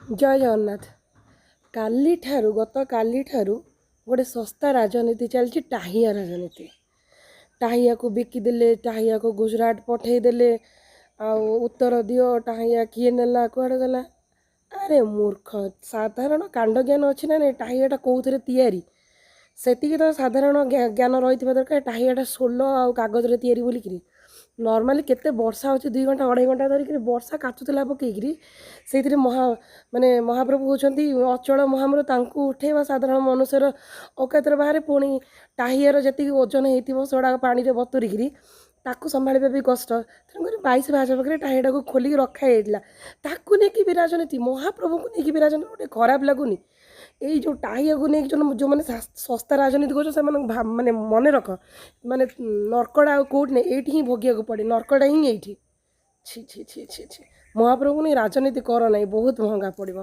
ଜୟ ଜଗନ୍ନାଥ। କାଲିଠାରୁ, ଗତ କାଲିଠାରୁ ଗୋଟେ ଶସ୍ତା ରାଜନୀତି ଚାଲିଛି, ଟାହିଆ ରାଜନୀତି। ଟାହିଆକୁ ବିକିଦେଲେ, ଟାହିଆକୁ ଗୁଜୁରାଟ ପଠେଇଦେଲେ, ଆଉ ଉତ୍ତର ଦିଅ, ଟାହିଆ କିଏ ନେଲା, କୁଆଡ଼େ ଗଲା? ଆରେ ମୂର୍ଖ, ସାଧାରଣ କାଣ୍ଡ ଜ୍ଞାନ ଅଛି ନା ନାଇଁ? ଟାହିଆଟା କେଉଁଥିରେ ତିଆରି, ସେତିକି ତ ସାଧାରଣ ଜ୍ଞାନ ରହିଥିବା ଦରକାର। ଟାହିଆଟା ସୋଲ ଆଉ କାଗଜରେ ତିଆରି ବୋଲିକିରି। ନର୍ମାଲି କେତେ ବର୍ଷା ହେଉଛି, 2 ଘଣ୍ଟା 2.5 ଘଣ୍ଟା ଧରିକିରି ବର୍ଷା କାଚୁଥିଲା ପକେଇକିରି। ସେଇଥିରେ ମାନେ ମହାପ୍ରଭୁ ହେଉଛନ୍ତି ଅଚଳ ମହାପ୍ରଭୁ, ତାଙ୍କୁ ଉଠେଇବା ସାଧାରଣ ମନୁଷ୍ୟର ଔକାତର ବାହାରେ। ପୁଣି ଟାହିଆର ଯେତିକି ଓଜନ ହେଇଥିବ, ସେଗୁଡ଼ାକ ପାଣିରେ ବତୁରିକିରି ତାକୁ ସମ୍ଭାଳିବା ବି କଷ୍ଟ। ତେଣୁକରି 22 ପାହାଚ ପାଖରେ ଟାହିଆଟାକୁ ଖୋଲିକି ରଖାଯାଇଥିଲା। ତାକୁ ନେଇକି ବି ରାଜନୀତି, ମହାପ୍ରଭୁଙ୍କୁ ନେଇକି ବି ରାଜନୀତି, ଗୋଟେ ଖରାପ ଲାଗୁନି? ଏଇ ଯେଉଁ ଟାହିଆକୁ ନେଇକି ଯେଉଁମାନେ ଶସ୍ତା ରାଜନୀତି କରୁଛ, ସେମାନଙ୍କୁ ମାନେ ମନେ ରଖ, ମାନେ ନର୍କଟା ଆଉ କେଉଁଠି ନାହିଁ, ଏଇଠି ହିଁ ଭୋଗିବାକୁ ପଡ଼େ। ନର୍କଟା ହିଁ ଏଇଠି। ଛି ଛି ଛି ଛି ଛି। ମହାପ୍ରଭୁଙ୍କୁ ନେଇ ରାଜନୀତି କର ନାହିଁ, ବହୁତ ମହଙ୍ଗା ପଡ଼ିବ।